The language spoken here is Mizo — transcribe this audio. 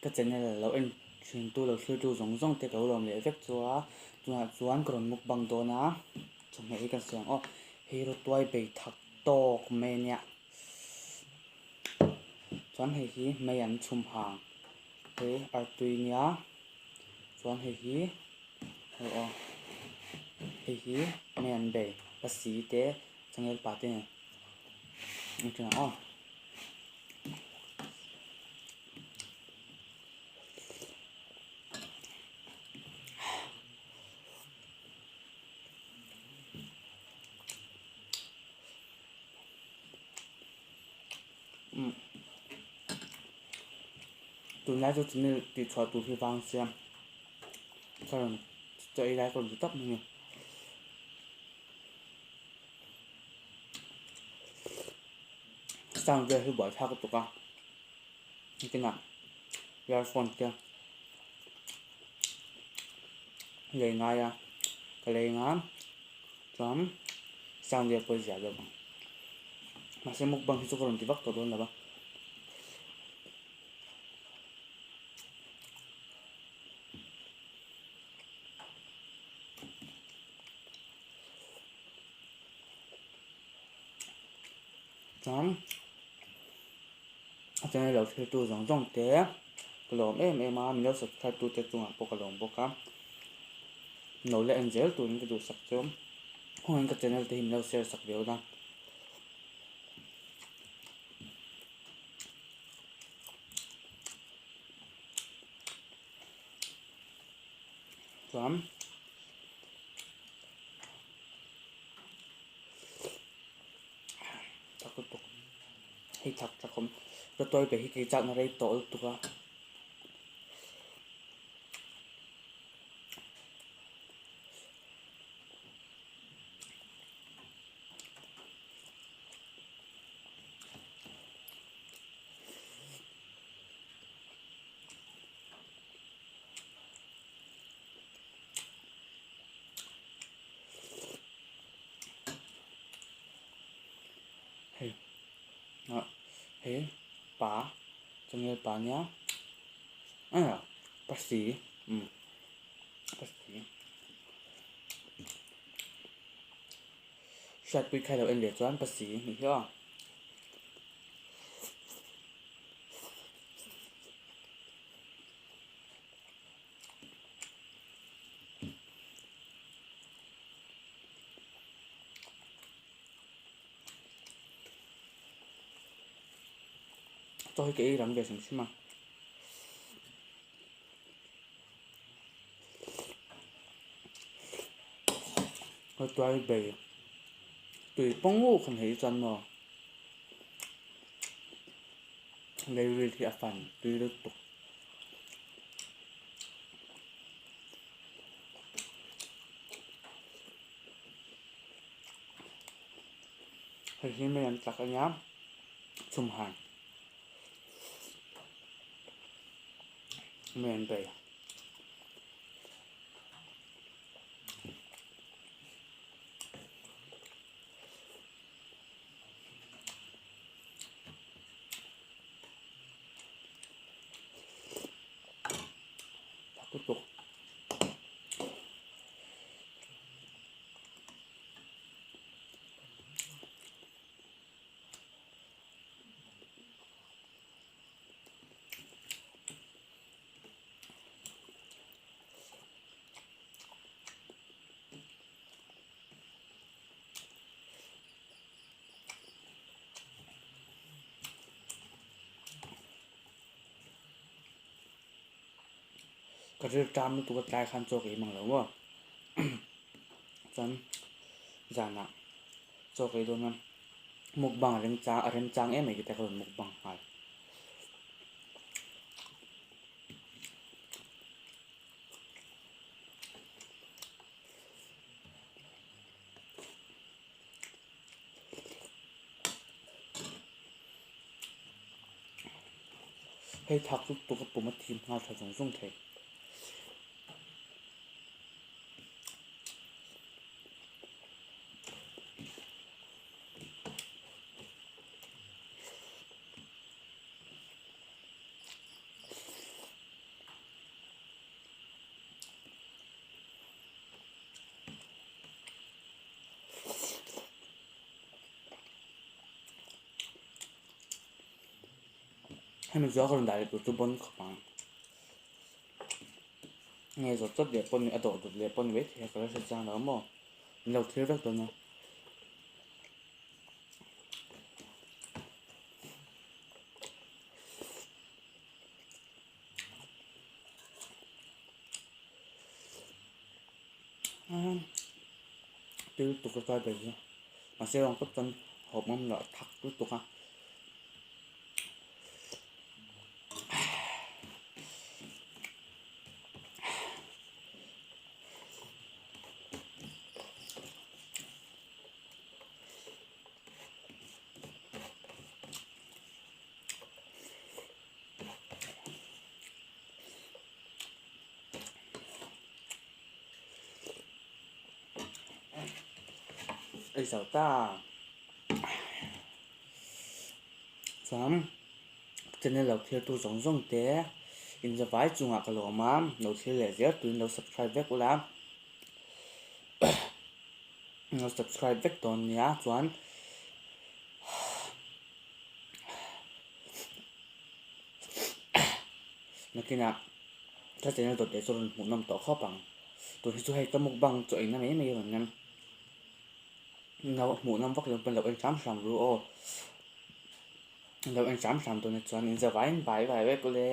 Ka channel lo en thin tu lo thlir tu zawng zawng te ka lo lawm leh vek chu a, tunah chuan ka rawn mukbang dawn a, chawhmeh hi kan sawi ang aw, hei rawtuai bei thak tawk mai a nia, chuan hei hi mei an chhum hang hei artui nia, chuan hei hi hei aw hei hi mei an bei pasi te changel pa te nen an ṭhen ang aw. Tunlai chu channel tih chhuah tur hi vang sia ka rawn chaw ei lai ka rawn ti tawp mai a ni. Sound vel hi buai thlak lutuk a nitin ah earphone te lei ngai a ka lei nga chuan sound vel pawh hi zia deuh ang mahse mukbang hi chu ka rawn ti vak tawh dawn lo va. Chuan a channel lo thlir tu zawng zawng te ka lawm em em a min lo subscribe tu te chungah pawh ka lawm bawk a lo la en zel turin ka duhsak chu khawngaih in ka channel te hi min lo share sak ve ula. Chuan thak lutuk hei thak thak awm rawtuai be hi kei chakna rei tawh lutuk a. Hei ah hei pa changel pa nia ah pasi umm pasi hriatpui kha lo en leh chuan pasi nih hi aw. Chaw hi ka ei rang ve hrim hrim a. Tuai bei tui pawng u khan hei chuan maw lei ril hi a fan tui lutuk. Hei hi mei an tlak a nia chhum han mei an bei. Lutuk. Ka ril ṭam lutuk a tlai khan chaw ka ei mang lo maw chuan zanah chaw ka ei dawn a mukbang a rem chang a rem chang em mai tih te ka rawn mukbang nghal. Hei thak chu tuk a pum a thim nghal tha zung zung thei. Hemi zawk a rawn dah leh tur chu bawn khawp ang. Nge zawt chawt leh pawn a dawh dawt leh pawn mai thei a ka la hre chiang lo maw. Min lo thlir vek dawn a. Tui lutuk a kai ber hi mahse rang tak chuan hawp ngam loh a thak lutuk a. Ei zo ta chuan channel lo thlir tu zawng zawng te in za vai chungah ka lawm a lo thlir leh zel turin lo subscribe vek ula lo subscribe vek dawn nia chuan. Nakinah ka channel dawt leh chu rawn hmuh nawm tawh khawp ang. Tun hi chu hei ka mukbang chu eina mai mai a rawn ngam. No hmuh nawm vak lo pawn lo en hram hram ru aw. Lo en hram hram dawn ah chuan in zavaiin bye bye vek ule.